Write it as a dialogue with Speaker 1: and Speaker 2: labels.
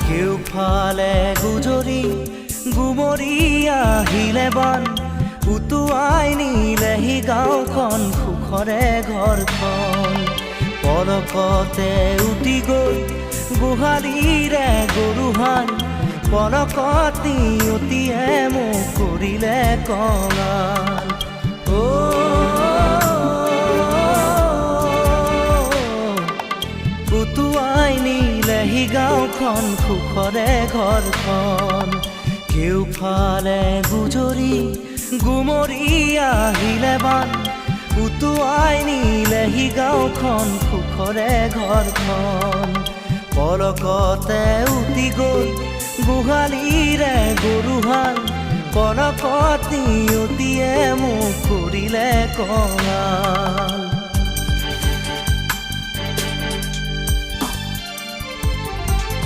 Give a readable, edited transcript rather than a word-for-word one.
Speaker 1: কেউফালে গুজৰি গুমৰি আহিলে বান, উটুৱাই নিলেহি গাঁওখন, সুখৰে ঘৰখন। পলকতে উটি গ'ল গোহালিৰে গৰুহাল, পলকত নিয়তিয়ে মোক কৰিলে কঙাল। অ' উটুৱাই নিলেহি গাঁওখন, সুখৰে ঘৰখন। কেউফালে গুজৰি গুমৰি আহিলে বান, উটুৱাই নিলেহি গাঁওখন, সুখৰে ঘৰখন। পলকতে উটি গ'ল গোহালিৰে গৰুহাল, পলকত নিয়তিয়ে মোক কৰিলে কঙাল।